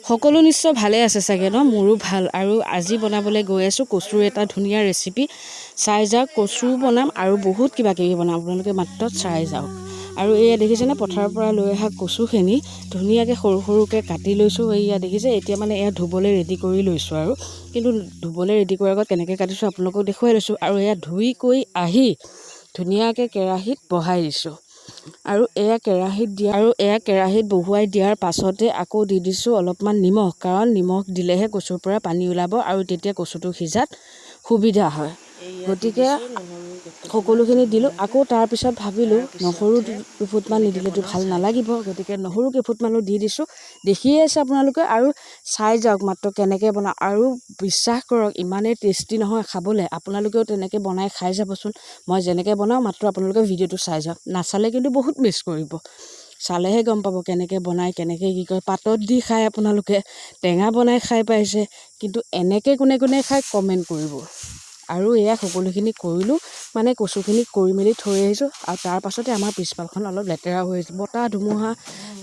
সকলো নিশ্চয় ভালে আছে চাগে ন? মোৰো ভাল। আৰু আজি বনাবলৈ গৈ আছোঁ কচুৰ এটা ধুনীয়া ৰেচিপি। চাই যাওক, কচু বনাম আৰু বহুত কিবা কিবি বনাম, আপোনালোকে মাত্ৰ চাই যাওক। আৰু এয়া দেখিছেনে, পথাৰৰ পৰা লৈ অহা কচুখিনি ধুনীয়াকৈ সৰু সৰুকৈ কাটি লৈছোঁ। এইয়া দেখিছে, এতিয়া মানে এয়া ধুবলৈ ৰেডি কৰি লৈছোঁ। আৰু কিন্তু ধুবলৈ ৰেডি কৰাৰ আগত কেনেকৈ কাটিছোঁ আপোনালোকক দেখুৱাই লৈছোঁ। আৰু এয়া ধুই কৰি আহি ধুনীয়াকৈ কেৰাহীত বহাই দিছোঁ। আৰু এয়া কেৰাহীত দিয়া আৰু এয়া কেৰাহীত বহুৱাই দিয়াৰ পাছতে আকৌ দি দিছোঁ অলপমান নিমখ, কাৰণ নিমখ দিলেহে কচুৰ পৰা পানী ওলাব আৰু তেতিয়া কচুটো সিজাত সুবিধা হয়। গতিকে সকলোখিনি দিলোঁ। আকৌ তাৰপিছত ভাবিলোঁ নহৰু দুফুটমান নিদিলেতো ভাল নালাগিব, গতিকে নহৰু কেইফুটমানো দি দিছোঁ। দেখিয়ে আছে আপোনালোকে, আৰু চাই যাওক মাত্ৰ কেনেকৈ বনাওঁ। আৰু বিশ্বাস কৰক, ইমানেই টেষ্টি নহয় খাবলৈ, আপোনালোকেও তেনেকৈ বনাই খাই যাবচোন। মই যেনেকৈ বনাওঁ মাত্ৰ আপোনালোকে ভিডিঅ'টো চাই যাওক, নাচালে কিন্তু বহুত মিছ কৰিব। চালেহে গম পাব কেনেকৈ বনায়, কেনেকৈ কি কৰে। পাতত দি খায় আপোনালোকে, টেঙা বনাই খাই পাইছে, কিন্তু এনেকৈ কোনে কোনে খায় কমেণ্ট কৰিব। আৰু এয়া সকলোখিনি কৰিলোঁ, মানে কচুখিনি কৰি মেলি থৈ আহিছোঁ। আৰু তাৰ পাছতে আমাৰ পিছফালখন অলপ লেতেৰা হৈ আছে, বতাহ ধুমুহা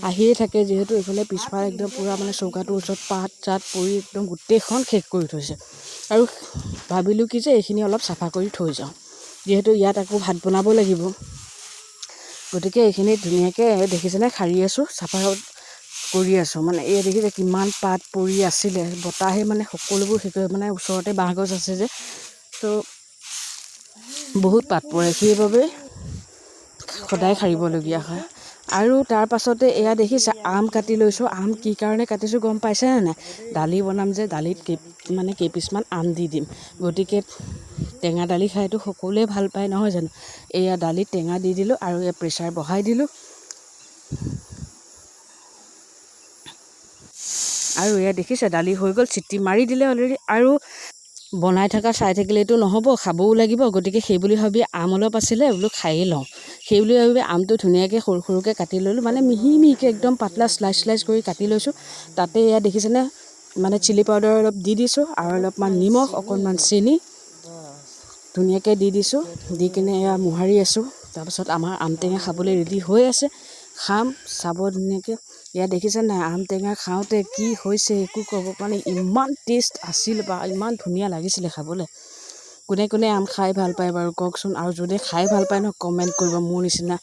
আহিয়ে থাকে যিহেতু। এইফালে পিছফাল একদম পূৰা মানে চৌকাটোৰ ওচৰত পাত চাত পৰি একদম গোটেইখন শেষ কৰি থৈছে। আৰু ভাবিলোঁ কি যে এইখিনি অলপ চাফা কৰি থৈ যাওঁ, যিহেতু ইয়াত আকৌ ভাত বনাব লাগিব। গতিকে এইখিনি ধুনীয়াকৈ দেখিছেনে সাৰি আছোঁ, চাফা কৰি আছোঁ। মানে এই দেখিছে কিমান পাত পৰি আছিলে, বতাহে মানে সকলোবোৰ শেষ কৰি, মানে ওচৰতে বাঁহগছ আছে যে, তো বহুত পাত পৰে, সেইবাবে সদায় সাৰিবলগীয়া হয়। আৰু তাৰ পাছতে এয়া দেখিছে আম কাটি লৈছোঁ। আম কি কাৰণে কাটিছোঁ গম পাইছেনে নাই? দালি বনাম যে, দালিত মানে কেইপিচমান আম দি দিম। গতিকে টেঙা দালি খাইতো সকলোৱে ভাল পায় নহয় জানো? এয়া দালিত টেঙা দি দিলোঁ আৰু এয়া প্ৰেছাৰ বহাই দিলোঁ। আৰু এয়া দেখিছে দালি হৈ গ'ল, চিটি মাৰি দিলে অলৰেডি। আৰু বনাই থকা চাই থাকিলেতো নহ'ব, খাবও লাগিব। গতিকে সেই বুলি ভাবি আম অলপ আছিলে বোলো খায়েই লওঁ, সেই বুলি ভাবি আমটো ধুনীয়াকৈ সৰু সৰুকৈ কাটি ল'লোঁ, মানে মিহি মিহিকৈ একদম পাতলা শ্লাইচ শ্লাইচ কৰি কাটি লৈছোঁ। তাতে এয়া দেখিছেনে মানে চিলি পাউডাৰ অলপ দি দিছোঁ আৰু অলপমান নিমখ, অকণমান চেনি ধুনীয়াকৈ দি দিছোঁ। দি কিনে এয়া মোহাৰি আছোঁ। তাৰপাছত আমাৰ আম টেঙা খাবলৈ ৰেডি হৈ আছে, খাম চাব ধুনীয়াকৈ। এয়া দেখিছে নাই আম টেঙা খাওঁতে কি হৈছে একো ক'ব পৰা নাই, ইমান টেষ্ট আছিল বা ইমান ধুনীয়া লাগিছিলে খাবলৈ। কোনে কোনে আম খাই ভাল পায় বাৰু কওকচোন, আৰু যোনে খাই ভাল পায় ন কমেণ্ট কৰিব মোৰ নিচিনা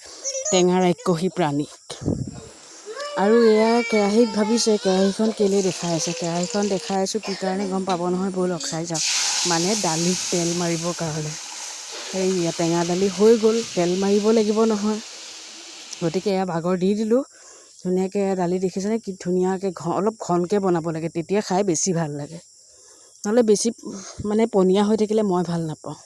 টেঙা ৰাক্ষসী প্ৰাণী। আৰু এয়া কেৰাহীত ভাবিছে কেৰাহীখন কেলৈ দেখাই আছে, কেৰাহীখন দেখাই আছোঁ কি কাৰণে গম পাব নহয়, ব'লক চাই যাওক। মানে দালিত তেল মাৰিবৰ কাৰণে। এইয়া টেঙা দালি হৈ গ'ল, তেল মাৰিব লাগিব নহয়, গতিকে এয়া বাগৰ দি দিলোঁ ধুনীয়াকৈ। এয়া দালি দেখিছেনে কি ধুনীয়াকৈ অলপ ঘনকৈ বনাব লাগে, তেতিয়া খাই বেছি ভাল লাগে, নহ'লে বেছি মানে পনীয়া হৈ থাকিলে মই ভাল নাপাওঁ।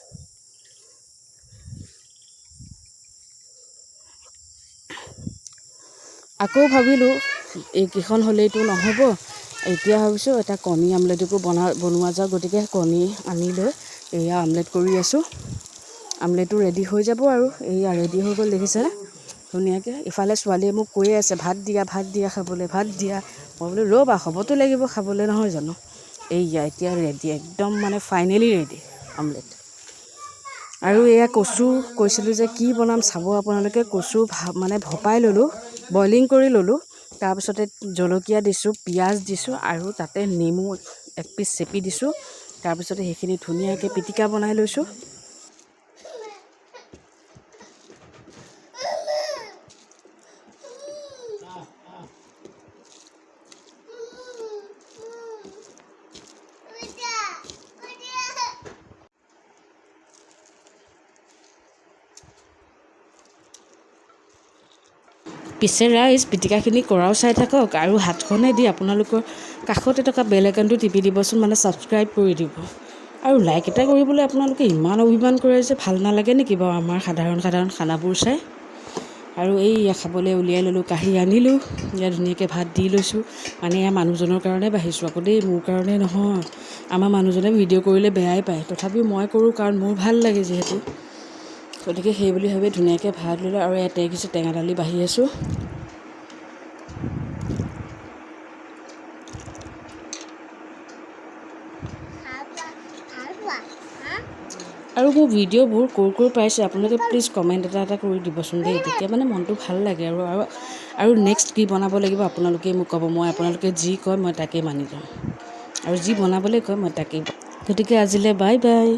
আকৌ ভাবিলোঁ এইকেইখন হ'লেইতো নহ'ব, এতিয়া ভাবিছোঁ এটা কণী আমলেটকো বনোৱা যাওক। গতিকে কণী আনি লৈ এয়া আমলেট কৰি আছোঁ। আমলেটো ৰেডি হৈ যাব। আৰু এয়া ৰেডি হৈ গ'ল দেখিছেনে ধুনীয়াকৈ। ইফালে ছোৱালীয়ে মোক কৈয়ে আছে ভাত দিয়া, ভাত দিয়া খাবলৈ, ভাত দিয়া। মই বোলো ৰ'বা, হ'বতো লাগিব খাবলৈ নহয় জানো। এইয়া এতিয়া ৰেডি, একদম মানে ফাইনেলি ৰেডি আমলেট। আৰু এয়া কচু কৈছিলোঁ যে কি বনাম চাব আপোনালোকে। কচু মানে ভপাই ল'লোঁ, বইলিং কৰি ল'লোঁ। তাৰপিছতে জলকীয়া দিছোঁ, পিঁয়াজ দিছোঁ আৰু তাতে নেমু এক পিচ চেপি দিছোঁ। তাৰপিছতে সেইখিনি ধুনীয়াকৈ পিটিকা বনাই লৈছোঁ। পিছে ৰাইজ পিটিকাখিনি কৰাও চাই থাকক আৰু হাতখনে দি আপোনালোকৰ কাষতে থকা বেল আইকনটো টিপি দিবচোন, মানে ছাবস্ক্ৰাইব কৰি দিব আৰু লাইক এটা কৰিবলৈ আপোনালোকে ইমান অভিমান কৰে যে ভাল নালাগে নেকি বাৰু আমাৰ সাধাৰণ সাধাৰণ খানাবোৰ চাই। আৰু এইয়া খাবলৈ উলিয়াই ল'লোঁ, কাঁহী আনিলোঁ, ইয়াত ধুনীয়াকৈ ভাত দি লৈছোঁ। মানে এয়া মানুহজনৰ কাৰণে বাঢ়িছোঁ আকৌ দেই, মোৰ কাৰণে নহয়। আমাৰ মানুহজনে ভিডিঅ' কৰিলে বেয়াই পায়, তথাপিও মই কৰোঁ কাৰণ মোৰ ভাল লাগে যিহেতু। গতিকে সেই বুলি ভাবি ধুনীয়াকৈ ভাত ল'লোঁ। আৰু ইয়াত দেখিছোঁ টেঙা দালি বাঢ়ি আছোঁ। আৰু মোৰ ভিডিঅ'বোৰ ক'ৰ ক'ৰ পাইছে আপোনালোকে প্লিজ কমেণ্ট এটা এটা কৰি দিবচোন দেই। তেতিয়া মানে মনটো ভাল লাগে। আৰু আৰু আৰু নেক্সট কি বনাব লাগিব আপোনালোকে মোক ক'ব। মই আপোনালোকে যি কয় মই তাকেই মানি যাম আৰু যি বনাবলৈ কয় মই তাকেই। গতিকে আজিলৈ বাই বাই।